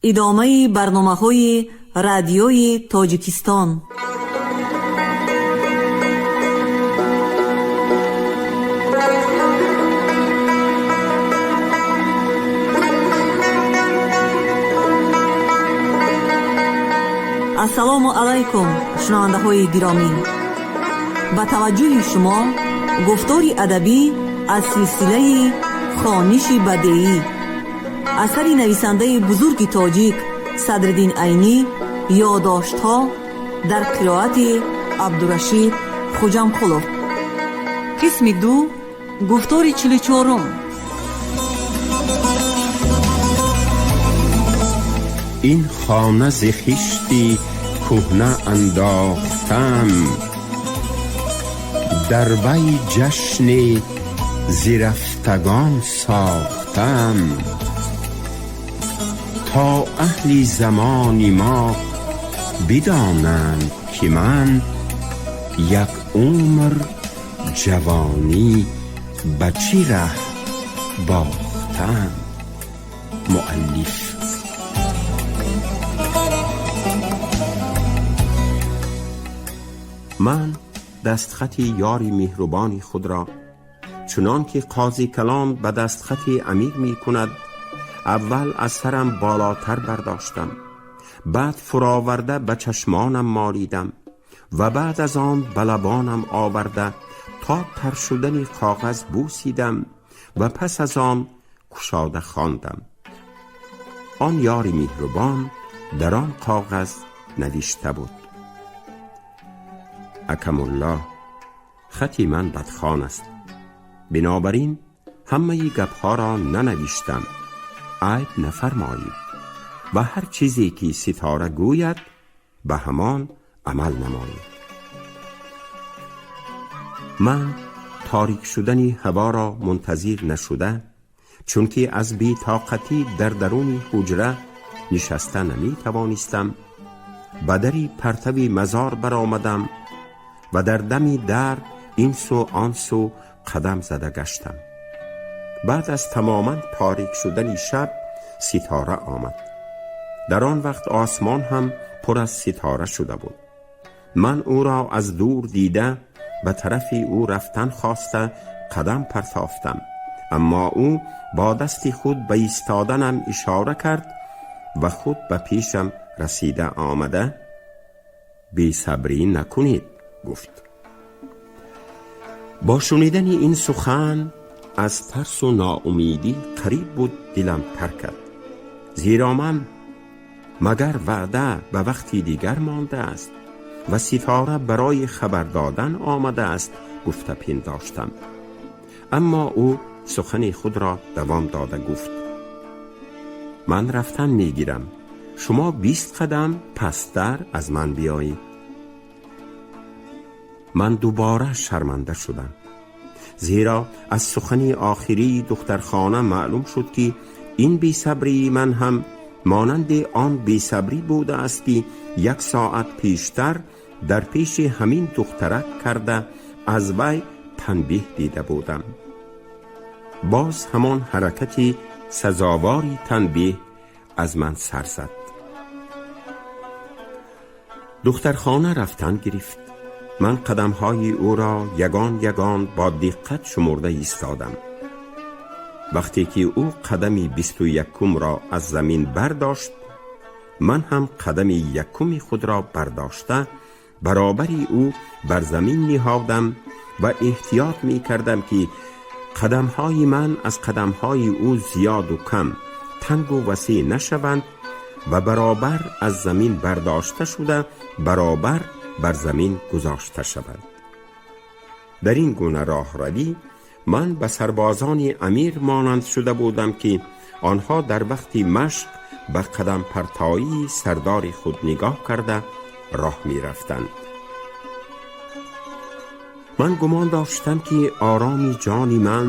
Идомаи барномаҳои Радиои Тоҷикистон. Ассалому алайкум, шунавандаҳои гиромӣ! Ба таваҷҷӯҳи шумо гуфтори адабӣ аз силсилаи «Хониши бадеӣ», асари нависандаи бузурги тоҷик Садриддин Айнӣ, «Ёдоштҳо», дар қироати Абдурашид Хуҷамқулов. Қисми ду, гуфтори 44-ум. Ин хона зи хишти кӯҳна андохтам, дар вай ҷашне зи рафтагон сохтам, то аҳли замони мо бидонанд, ки ман як умр ҷавонӣ ба чӣ раҳ бохтам. Муаллиф. Ман дастхати ёри меҳрубони худро, чунон ки қози калон ба дастхати амир мекунад, аввал аз сарам болотар бардоштам, баъд фуроварда ба чашмонам молидам ва баъд аз он ба лабонам оварда то тар шудани коғаз бӯсидам ва пас аз он кушода хондам. Он ёри меҳрубон дар он коғаз навишта буд: «Акамулло, хати ман бадхон аст, бинобар ин ҳамаи гапҳоро нанавиштам, айб нафармоед ва ҳар чизе ки Ситора гӯяд, ба ҳамон амал намоед». Ман торик шудани ҳаворо мунтазир нашуда, чунки аз бетоқатӣ дар даруни ҳуҷра нишаста наметавонистам, ба дари партави мазор баромадам ва дар дами дар ин сӯ он сӯ қадам зада гаштам. Баъд аз тамоман торик шудани шаб Ситора омад. Дар он вақт осмон ҳам пур аз ситора шуда буд. Ман ӯро аз дур дида, ба тарафи ӯ рафтан хоста, қадам партофтам, аммо ӯ бо дасти худ ба истоданам ишора кард ва худ ба пешам расида омада: «Бесабрӣ накунед», гуфт. Бо шунидани ин сухан аз тарсу ноумедӣ қариб буд дилам таркад, зеро ман магар ваъда ба вақти дигар мондааст ва Ситора барои хабар додан омадааст, гуфта пиндоштам. Аммо ӯ сухани худро давом дода гуфт: «Ман рафтан мегирам, шумо 20 қадам пасттар аз ман биёед». Ман дубора шарманда шудам, зеро аз сухани охирии духтархона маълум шуд, ки ин бесабрии ман ҳам монанди он бесабрӣ будааст, ки як соат пештар дар пеши ҳамин духтарак карда, аз вай танбеҳ дида будам. Боз ҳамон ҳаракати сазовори танбеҳ аз ман сар зад. Духтархона рафтан гирифт. Ман қадамҳои ӯро ягон ягон бо диққат шумурда истодам. Вақте ки ӯ қадами 21-умро аз замин бардошт, ман ҳам қадами якуми худро бардошта, баробари ӯ бар замин ниҳодам ва эҳтиёт мекардам, ки қадамҳои ман аз қадамҳои ӯ зиёду кам, тангу васеъ нашаванд ва баробар аз замин бардошта шуда, баробар бар замин гузошта шавад. Дар ин гуна роҳравӣ ман ба сарбозони амир монанд шуда будам, ки онҳо дар вақти машқ ба қадампартоии сардори худ нигоҳ карда роҳ мерафтанд. Ман гумон доштам, ки ороми ҷони ман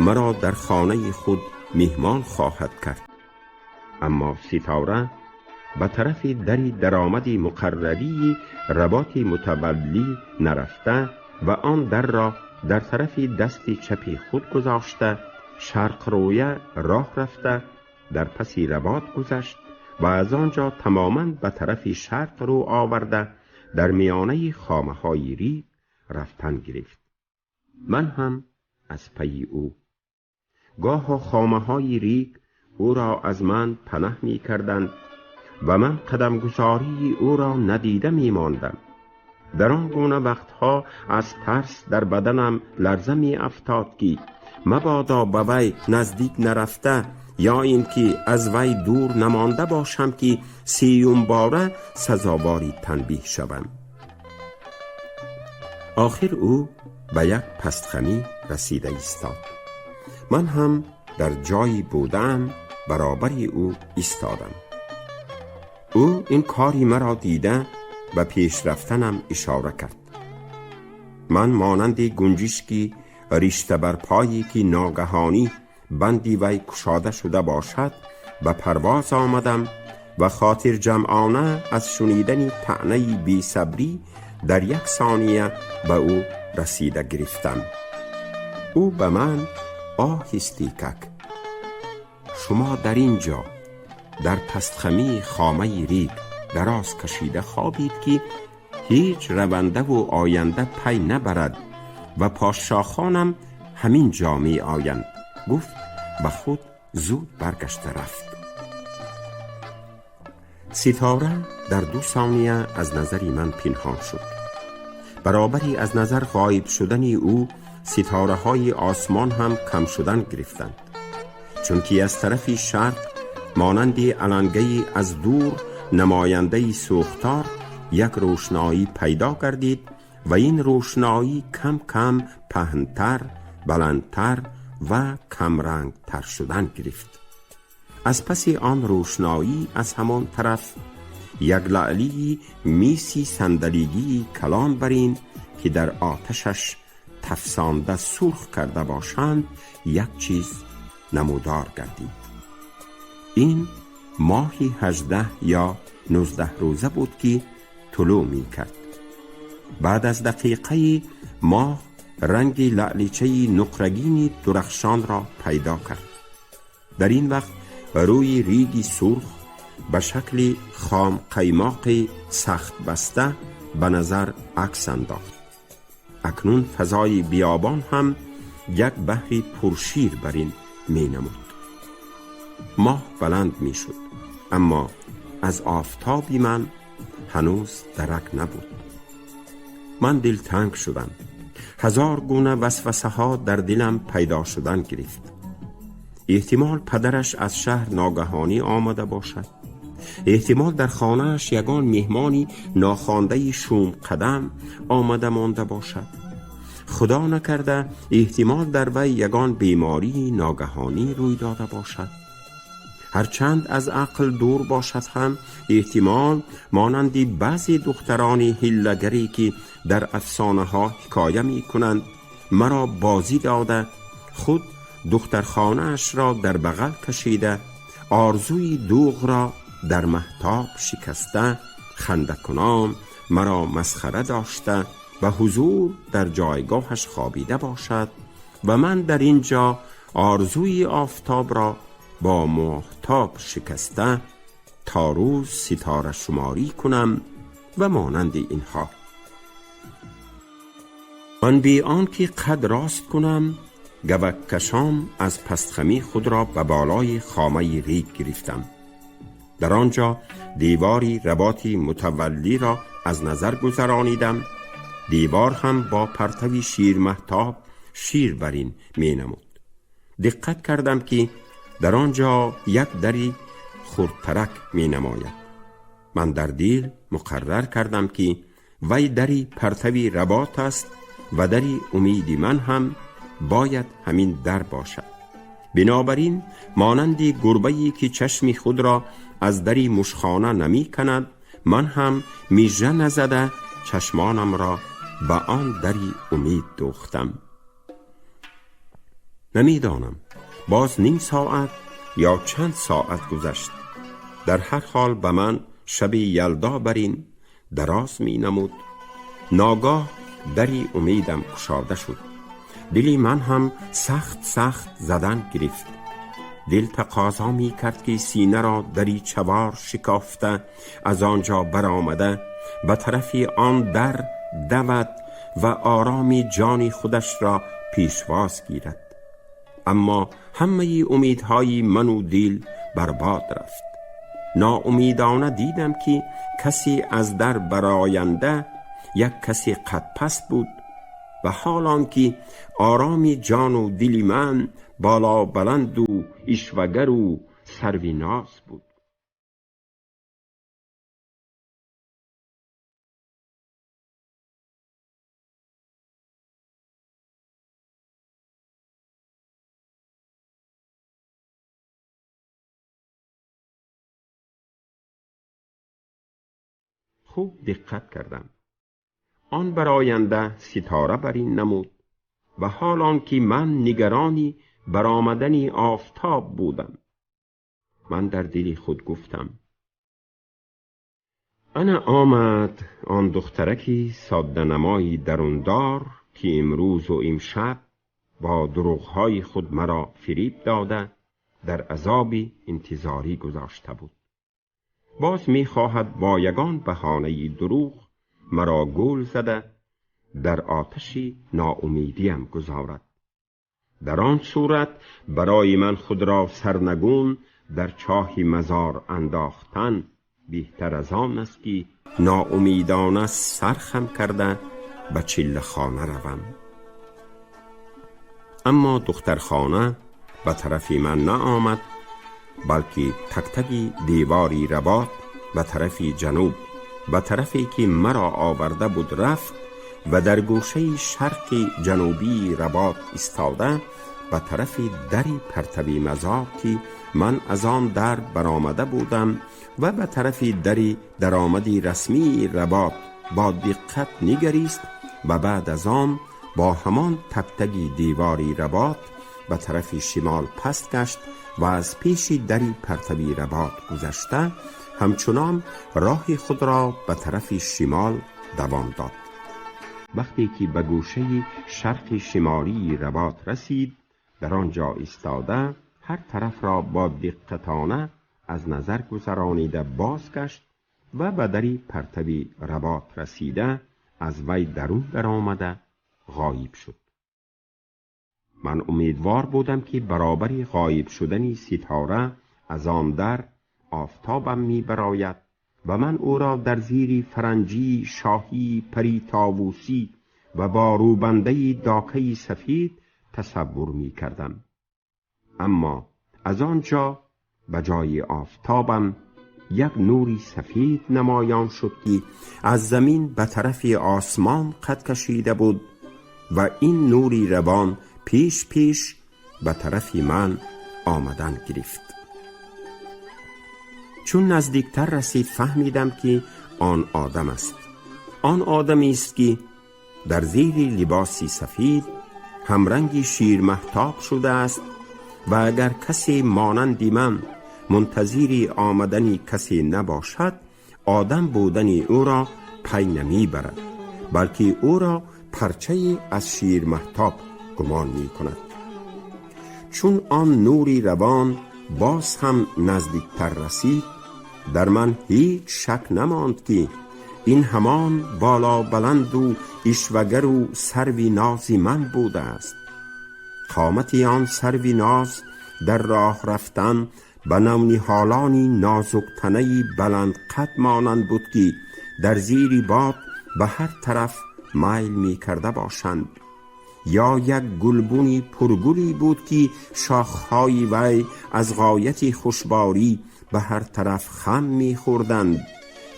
маро дар хонаи худ меҳмон хоҳад кард, аммо Ситора ба тарафи дари даромади муқаррарии работи мутаваллӣ нарафта ва он дарро дар тарафи дасти чапи худ гузошта, шарқрӯя роҳ рафта, дар паси работ гузашт. و از آنجا تماما به طرف شرق رو آورده در میانه خامه های ریگ رفتن گرفت. من هم از پی او. گاه خامه های ریگ او را از من پناه می کردند و من قدمگذاری او را ندیده می ماندم. در آن گونه وقتها از ترس در بدنم لرزه می افتاد که مبادا به وی نزدیک نرفته یا اینکه از وی دور نمانده باشم که سیوم باره سزاواری تنبیه شوم. آخر او به یک پستخمی رسیده ایستاد. من هم در جایی بودم برابر او ایستادم. او این کاری مرا دیده به پیش رفتنم اشاره کرد. من مانند گنجشکی ریشته بر پایی که ناگهانی بندی وی کشاده شده باشد به پرواز آمدم و خاطر جمعانه از شنیدن طعنه بی صبری در یک ثانیه به او رسیده گرفتم. او به من آهستیکک شما در اینجا در پستخمی خامه ریگ دراز کشیده خوابید که هیچ رونده و آینده پی نبرد و پاشاخانم همین جا می آیند. گفت و خود زود برگشته رفت. ستاره در 2 ثانیه از نظر من پنهان شد. برابری از نظر غایب شدن او ستاره های آسمان هم کم شدن گرفتند، چون که از طرف شرق مانند علنگه از دور نماینده سوختار یک روشنایی پیدا گردید و این روشنایی کم کم پهنتر، بلندتر و کمرنگتر شدن گرفت. از پس آن روشنایی از همان طرف یک لعلی میسی صندلیگی کلان برین که در آتشش تفسانده سرخ کرده باشند یک چیز نمودار گردید. این ماهی 18 یا 19 روزه بود که طلوع می کرد. بعد از دقیقه ماه رنگ لعلیچه نقرگین درخشان را پیدا کرد. در این وقت روی ریگی سرخ به شکل خام قیماق سخت بسته به نظر عکس انداخت. اکنون فضای بیابان هم یک بحری پرشیر بر این می نمود. ماه بلند می شد، اما از آفتابی من هنوز درک نبود. من دلتنگ شدم. هزار گونه وسوسه ها در دلم پیدا شدن گرفت. احتمال پدرش از شهر ناگهانی آمده باشد. احتمال در خانه‌اش یگان مهمانی ناخوانده شوم قدم آمده مانده باشد. خدا نکرده احتمال در وی یگان بیماری ناگهانی روی داده باشد. هرچند از عقل دور باشد هم احتمال مانند بعضی دختران حیله‌گری که در افسانه ها حکایه می کنند مرا بازی داده، خود دخترخانه اش را در بغل کشیده، آرزوی دوغ را در مهتاب شکسته، خنده کنان مرا مسخره داشته و حضور در جایگاهش خوابیده باشد و من در اینجا آرزوی آفتاب را با ماهتاب شکسته تا روز ستاره شماری کنم و مانند اینها. من بی آن که قد راست کنم گوک کشام از پستخمی خود را به بالای خامه ریگ گرفتم. در آنجا دیواری رباطی متولی را از نظر گذرانیدم. دیوار هم با پرتوی شیر مهتاب شیر برین می نمود. دقت کردم که در آنجا یک دری خردترک می نماید. من در دل مقرر کردم که وی دری پرتوی رباط است و دری امیدی من هم باید همین در باشد. بنابراین مانند گربه‌ای که چشمی خود را از دری مشخانه نمی کند، من هم میژه نزده چشمانم را به آن دری امید دوختم. نمیدانم باز نیم ساعت یا چند ساعت گذشت. در هر حال به من شب یلدا برین دراز می نمود. ناگاه دری امیدم کشاده شد. دلی من هم سخت سخت زدن گرفت. دل تقاضا می کرد که سینه را دریچه‌وار شکافته از آنجا برآمده به طرف آن در دود و آرامی جانی خودش را پیشواز گیرد. اما همه امیدهای من و دل برباد رفت. ناامیدانه دیدم که کسی از در براینده یک کسی قد پست بود و حال آن که آرامی جان و دل من بالا بلند و عشوه‌گر و سروی ناز بود. خوب دقت کردم. آن براینده ستاره برین نمود و حال آن که من نگرانی برآمدن آفتاب بودم. من در دل خود گفتم انا آمد آن دخترکی ساده نمایی دروندار که امروز و امشب با دروغهای خود مرا فریب داده در عذاب انتظاری گذاشته بود. باز میخواهد با یگان بهانه دروغ مرا گول زده در آتش ناامیدیم گذارد. در آن صورت برای من خود را سرنگون در چاه مزار انداختن بهتر از آن است که ناامیدانه سرخم کرده به چله خانه روم. اما دخترخانه به طرف من نآمد، بلکه تک تک دیواری رباط به طرف جنوب، به طرفی که مرا آورده بود رفت و در گوشه شرق جنوبی رباط ایستاده به طرف دری پرتوی مزار که من از آن در برآمده بودم و به طرف دری درآمدی رسمی رباط با دقت نگریست و بعد از آن با همان تک تک دیواری رباط به طرف شمال پست گشت و از پیش دری پرتوی رباط گذشته همچنان راه خود را به طرف شمال دوام داد. وقتی که به گوشه شرق شمالی رباط رسید، در آنجا ایستاده هر طرف را با دقتانه از نظر گذرانیده بازگشت و به دری پرتوی رباط رسیده از وی درون درآمده غایب شد. من امیدوار بودم که برابر غایب شدن ستاره از آن در آفتابم می براید و من او را در زیر فرنجی شاهی پری طاووسی و با روبنده داکه سفید تصور می کردم. اما از آنجا به جای آفتابم یک نوری سفید نمایان شد که از زمین به طرف آسمان قد کشیده بود و این نوری روان پیش پیش به طرف من آمدن گرفت. چون نزدیکتر رسید فهمیدم که آن آدم است. آن آدمی است که در زیر لباسی سفید همرنگی شیر مهتاب شده است و اگر کسی مانند من منتظر آمدن کسی نباشد، آدم بودن او را پی نمی برد، بلکه او را پرچه از شیر مهتاب گمان می کند. چون آن نوری روان باز هم نزدیکتر رسید، در من هیچ شک نماند که این همان بالا بلند و عشوه‌گر و سروی نازی من بوده است. قامت آن سروی ناز در راه رفتن به نونهالانی نازک تنه‌ای بلند قد مانند بود که در زیر باد به هر طرف میل می کرده باشند، یا یک گلبونی پرگلی بود که شاخهای وی از غایت خوشباری به هر طرف خم می خوردند،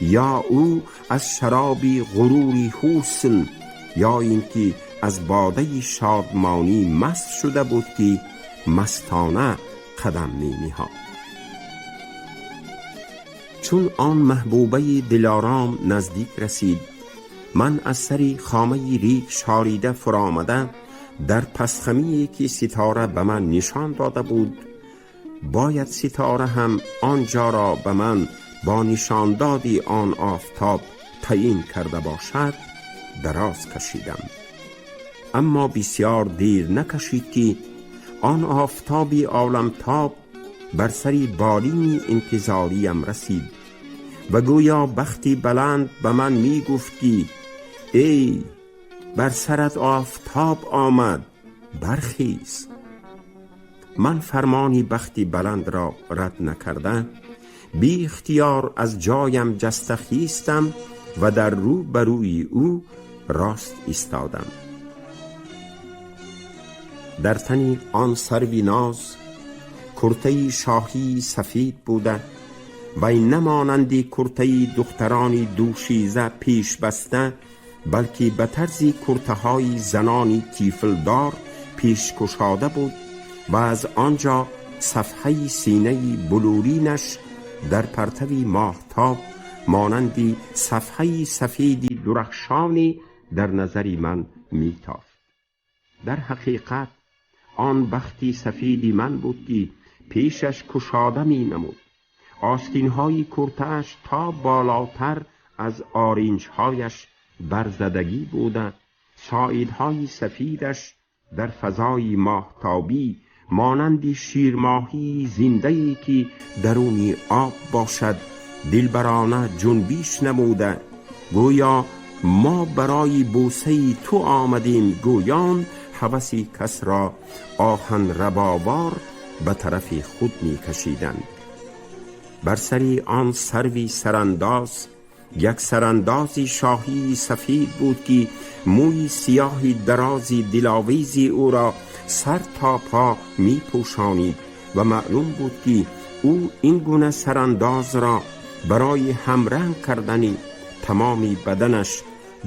یا او از شرابی غروری حسن، یا اینکه از باده شادمانی مست شده بود که مستانه قدم می نهاد. چون آن محبوبه دلارام نزدیک رسید، من از سری خامه ریگ شاریده فرامده در پسخمی که ستاره به من نشان داده بود، باید ستاره هم آنجا را به من با نشان دادی آن آفتاب تعیین کرده باشد، دراز کشیدم. اما بسیار دیر نکشید که آن آفتابی عالمتاب بر سری بالینی انتظاریم رسید و گویا بختی بلند به من می گفت که ای بر سرت آفتاب آمد، برخیز. من فرمانی بختی بلند را رد نکرده بی اختیار از جایم جسته خیستم و در رو بروی او راست ایستادم. در تنی آن سروی ناز کرته شاهی سفید بوده و نه مانندی کرته دخترانی دوشیزه پیش بسته، بلکه به طرزی کرته های زنانی تیفلدار پیش کشاده بود و از آنجا صفحه سینه بلورینش در پرتوی ماهتاب مانندی صفحه سفیدی درخشانی در نظری من میتافت. در حقیقت آن بختی سفیدی من بود که پیشش کشاده می نمود. آستینهای کرته‌اش تا بالاتر از آرنجهایش برزدگی بوده، ساعدهای سفیدش در فضای ماهتابی مانند شیرماهی زنده‌ای که درونی آب باشد دلبرانه جنبیش نموده، گویا ما برای بوسه تو آمدیم، گویان هوسی کس را آهن رباوار به طرف خود می کشیدند. بر سری آن سروی سرانداز یک سراندازی شاهی سفید بود که موی سیاهی درازی دلاویزی او را سر تا پا می پوشانید و معلوم بود که او این گونه سرانداز را برای همرنگ کردن تمامی بدنش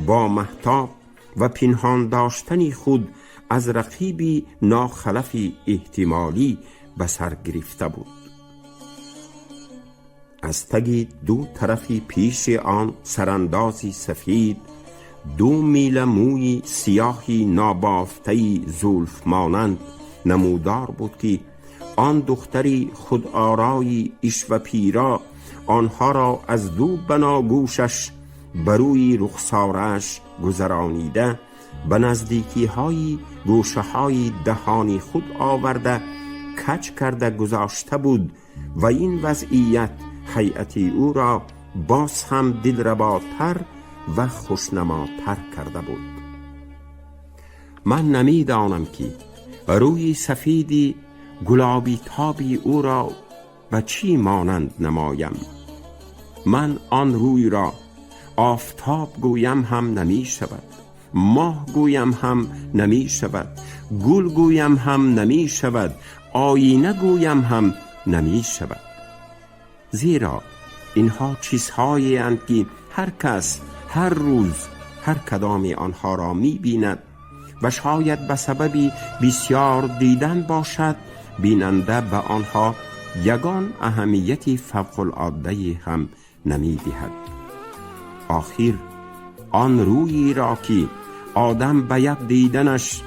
با مهتاب و پنهان داشتن خود از رقیبی ناخلف احتمالی به سر گرفته بود. از تگی دو طرفی پیش آن سراندازی سفید دو میله موی سیاهی نابافته زلف مانند نمودار بود که آن دختری خود آرای ایش و پیرا آنها را از دو بناگوشش بروی رخسارش گذرانیده به نزدیکی های گوشه های دهانی خود آورده کج کرده گذاشته بود و این وضعیت هیئتی او را باز هم دلرباتر و خوشنماتر کرده بود. من نمیدانم که روی سفیدی گلابی تابی او را به چی مانند نمایم. من آن روی را آفتاب گویم هم نمی شود، ماه گویم هم نمی شود، گل گویم هم نمی شود، آینه گویم هم نمی شود، زیرا اینها چیزهایی اند که هر کس هر روز هر کدام آنها را می بیند و شاید به سبب بسیار دیدن باشد بیننده به آنها یگان اهمیت فوق العاده هم نمی دهد. آخر آن رویی را که آدم به یک دیدنش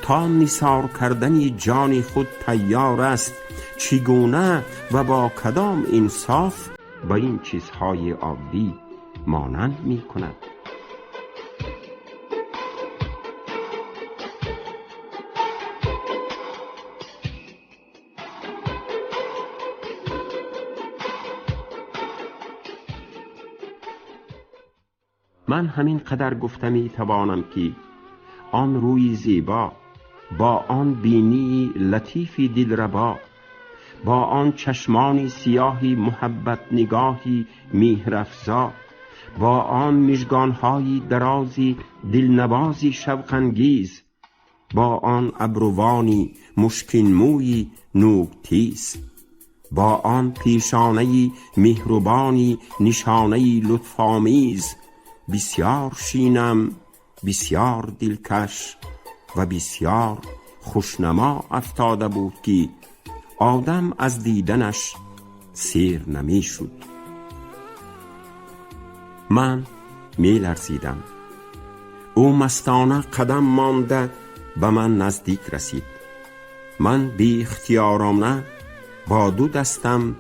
تا نثار کردن جان خود تیار است، چگونه و با کدام انصاف با این چیزهای عادی مانند می کند؟ من همین قدر گفته می توانم که آن روی زیبا با آن بینی لطیفی دلربا، با آن چشمانی سیاهی محبت نگاهی مهرافزا، با آن مژگانهای درازی دلنوازی شوق انگیز، با آن ابروانی مشکین موی نوک تیز، با آن پیشانه مهربانی نشانه لطف آمیز، بسیار شینم، بسیار دلکش و بسیار خوشنما افتاده بود که آدم از دیدنش سیر نمی شد. من می لرزیدم. او مستانه قدم مانده به من نزدیک رسید. من بی اختیارانه با دو دستم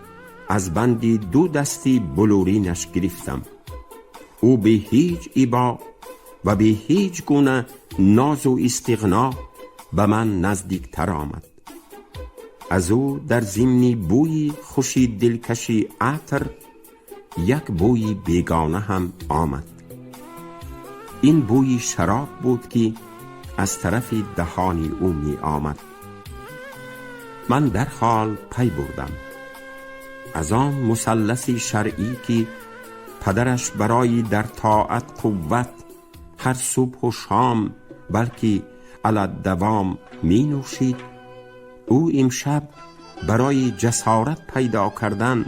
از بند دو دستی بلورینش گرفتم. او به هیچ ایبا و به هیچ گونه ناز و استغنا به من نزدیکتر آمد. Аз ӯ дар зимни бӯи хуши дилкаши атр як бӯи бегона ҳам омад. Ин бӯи шароб буд, ки аз тарафи даҳони ӯ меомад. Ман дарҳол пай бурдам, аз он мусалласи шаръӣ, ки падараш барои дар тоат қувват ҳар субҳу шом, балки алалдавом менӯшид, ӯ имшаб барои ҷасорат пайдо кардан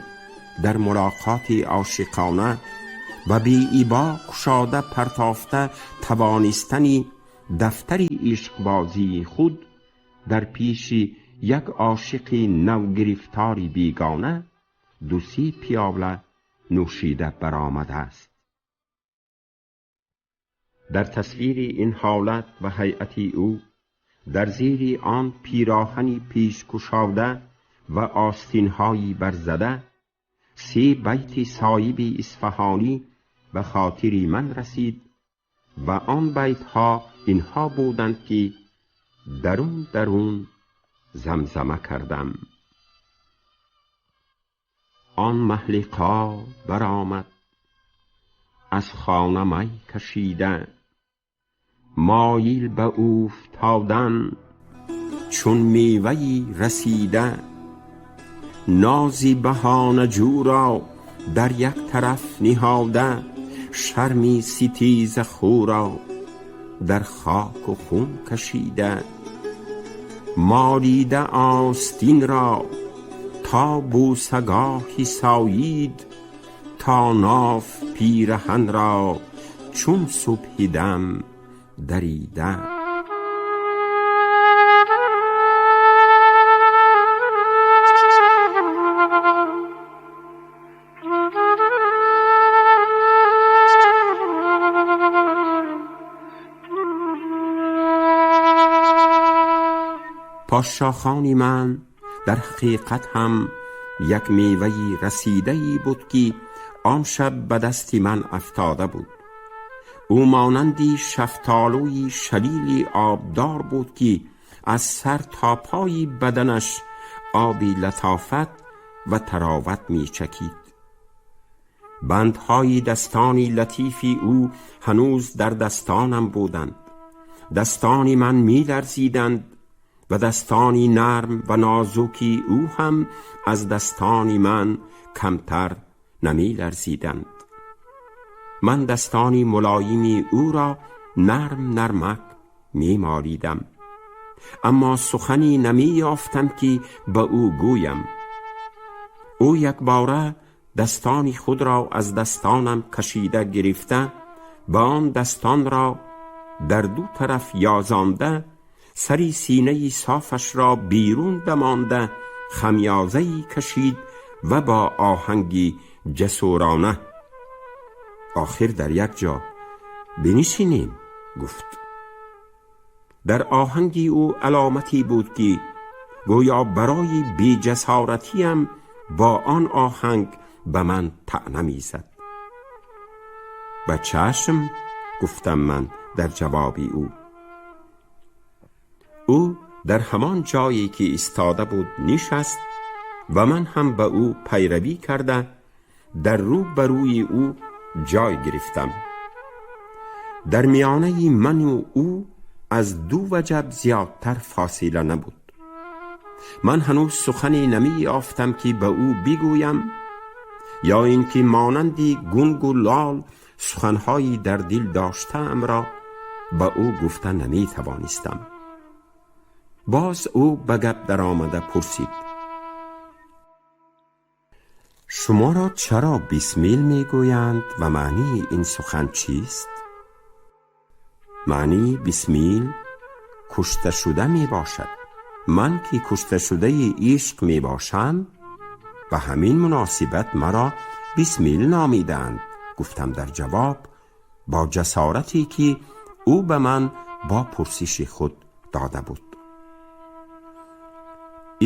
дар мулоқоти ошиқона ва беибо кушода партофта тавонистани дафтари ишқбозии худ дар пеши як ошиқи навгирифтори бегона ду-се пиёла нӯшида баромадааст. Дар тасвири ин ҳолат ва ҳайати ӯ дар зери он пироҳани пешкушода ва остинҳои барзада се байти Соиби Исфаҳонӣ ба хотири ман расид ва он байтҳо инҳо буданд, ки дарун дарун замзама кардам. Он маҳлиқо баромад, аз хона май кашида, моил ба ӯфтодан чун меваи расида, нози баҳонаҷӯ ро дар як тараф ниҳода, шарми ситезахӯ ро дар хоку хун кашида, молида остин ро то бӯсагоҳи соид, то ноф пираҳан ро чун субҳи дам дарида. Пошшохони ман дар ҳақиқат ҳам як меваи расидае буд, ки он шаб ба дасти ман афтода буд. Ӯ монанди шафтолӯи шалили обдор буд, ки аз сар то пои баданаш оби латофат ва тароват мечакид. Бандҳои дастони латифи ӯ ҳанӯз дар дастонам буданд.Дастони ман меларзиданд ва дастони нарм ва нозуки ӯ ҳам аз дастони ман камтар намеларзиданд. Ман дастони мулоими ӯро нарм нармак мемолидам, аммо сухане намеёфтам, ки ба ӯ гӯям. Ӯ якбора дастони худро аз дастонам кашида гирифта ба он дастонро дар ду тараф ёзонда, сари синаи софашро берун дамонда, хамёзае кашид ва бо оҳанги ҷасурона: «Охир дар як ҷо бинишинем», гуфт. Дар оҳанги ӯ аломате буд, ки гӯё барои беҷасоратиам бо он оҳанг ба ман таъна мезад. «Ба чашм», гуфтам ман дар ҷавоби ӯ. Ӯ дар ҳамон ҷое, ки истода буд, нишаст ва ман ҳам ба ӯ пайравӣ карда дар рӯ ба рӯи ӯ ҷой гирифтам. Дар миёнаи ману ӯ аз 2 ваҷаб зиёдтар фосила набуд. Ман ҳанӯз сухане намеёфтам, ки ба ӯ бигӯям, ё ин ки монанди гунгу лол суханҳои дар дил доштаамро ба ӯ гуфта наметавонистам. Боз ӯ ба гап даромада пурсид: «Шуморо чаро Бисмил мегӯянд ва маънии ин сухан чист?» «Маънии Бисмил кушташуда мебошад. Ман ки кушташудаи ишқ мебошам, ба ҳамин муносибат маро Бисмил номидаанд», гуфтам дар ҷавоб бо ҷасорате, ки ӯ ба ман бо пурсиши худ дода буд.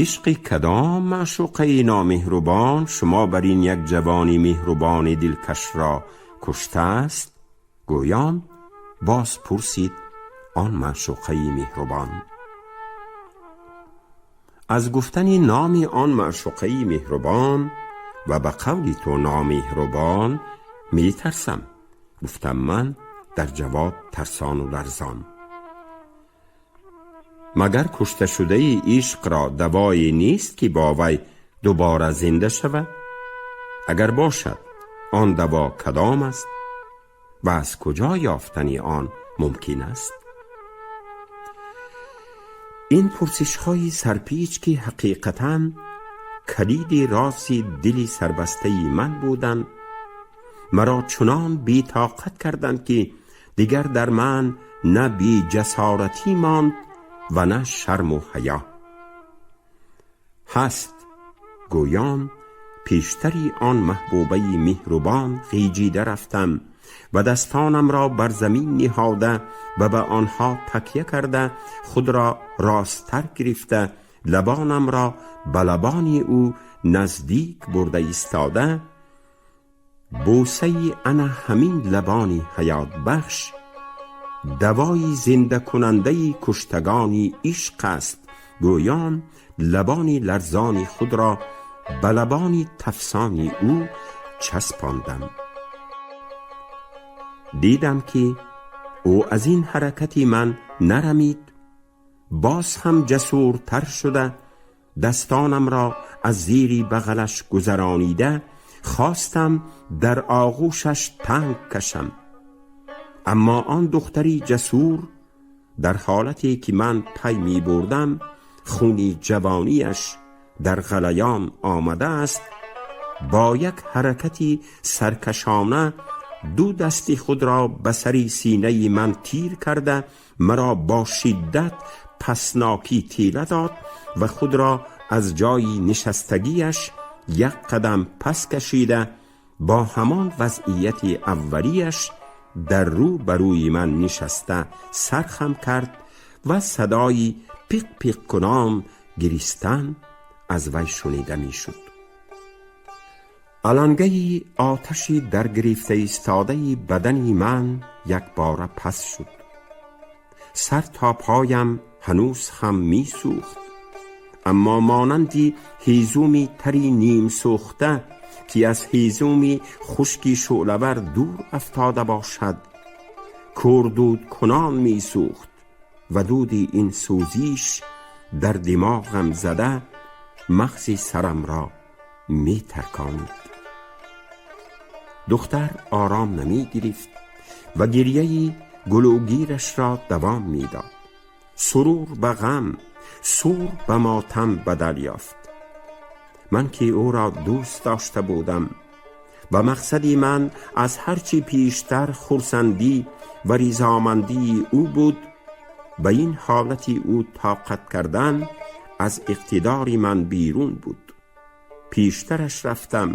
«Ишқи кадом маъшуқаи номеҳрубон шумо бар ин як ҷавони меҳрубони дилкашро куштааст?» гӯён боз пурсид он маъшуқаи меҳрубон. Аз гуфтани номи он маъшуқаи меҳрубон ва ба қавли ту номеҳрубон метарсам, гуфтам ман дар ҷавоб тарсону ларзон. Магар кушташудаи ишқро давое нест, ки бо вай дубора зинда шавад? Агар бошад, он даво кадом аст ва аз куҷо ёфтани он мумкин аст? Ин пурсишҳои сарпеч, ки ҳақиқатан калиди рози дили сарбастаи ман буданд, маро чунон бетоқат карданд, ки дигар дар ман на беҷасоратӣ монд ва на шарму ҳаё. Ҳаст гӯён пештари он маҳбубаи меҳрубон ғиҷида рафтам ва дастонамро бар замин ниҳода ва ба онҳо такя карда, худро росттар гирифта, лабонамро ба лабони ӯ наздик бурда истода, бӯсаи ана ҳамин лабони ҳаётбахш давои зиндакунандаи куштагони ишқ аст, гӯён лабони ларзони худро ба лабони тафсони ӯ часпондам. Дидам, ки ӯ аз ин ҳаракати ман нарамид. Боз ҳам ҷасуртар шуда, дастонамро аз зири бағалаш гузаронида, хостам дар оғӯшаш танг кашам. Аммо он духтари ҷасур дар ҳолате ки ман пай мебурдам, хуни ҷавониаш дар ғалаён омадааст, бо як ҳаракати саркашона ду дасти худро ба сари синаи ман тир карда, маро бо шиддат паснокӣ тела дод ва худро аз ҷои нишастагиаш як қадам пас кашида, бо ҳамон вазъияти аввалияш дар рӯ ба рӯи ман нишаста, сархам кард ва садои пиқ пиқ кунон гиристан аз вай шунида мешуд. Алангаи оташи даргирифта истодаи бадани ман якбора пас шуд. Сар то поям ҳанӯз ҳам месӯхт, аммо монанди ҳезуми тари нимсӯхта, ки аз ҳезуми хушки шӯълавар дур афтода бошад, кӯрдудкунон месӯхт ва дуди ин сӯзиш дар димоғам зада, мағзи сарамро метарконид. Духтар ором намегирифт ва гирьяи гулӯгирашро давом медод. Сурур ба ғам, сур ба мотам бадал ёфт. Ман ки ӯро дӯст дошта будам ва мақсади ман аз ҳар чӣ пештар хурсандӣ ва ризомандии ӯ буд, ба ин ҳолати ӯ тоқат кардан аз иқтидори ман берун буд. Пештараш рафтам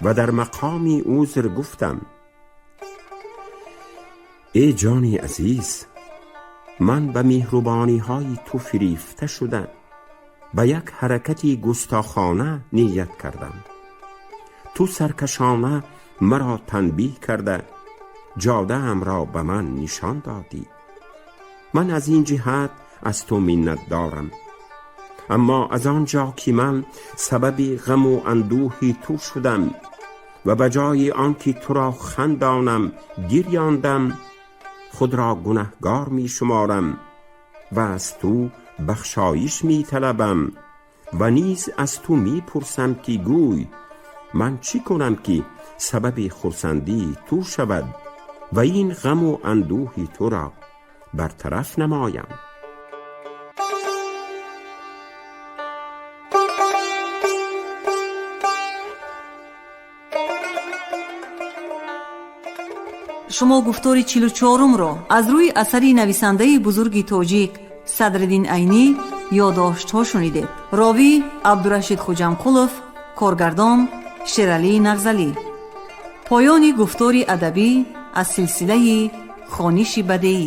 ва дар мақоми узр гуфтам: «Эй ҷони азиз, ман ба меҳрубониҳои ту фирифта шуда, ба як ҳаракати густохона ният кардам. Ту саркашона маро танбиҳ карда, ҷодаамро ба ман нишон додӣ. Ман аз ин ҷиҳат аз ту миннат дорам. Аммо аз он ҷо ки ман сабаби ғаму андӯҳи ту шудам ва ба ҷои он ки туро хандонам, гирёндам, худро гунаҳгор мешуморам ва аз ту бахшоиш металабам ва низ аз ту мепурсам, ки гӯй, ман чӣ кунам, ки сабаби хурсандии ту шавад ва ин ғаму андӯҳи туро бартараф намоям?» Шумо гуфтори 44-умро аз рӯи асари нависандаи бузурги тоҷик Садриддин Айнӣ «Ёдоштҳо» шунидед. Ровӣ Абдурашид Хуҷамқулов, коргардон Шералӣ Нағзалӣ. Поёни гуфтори адабӣ аз силсилаи хониши бадеӣ.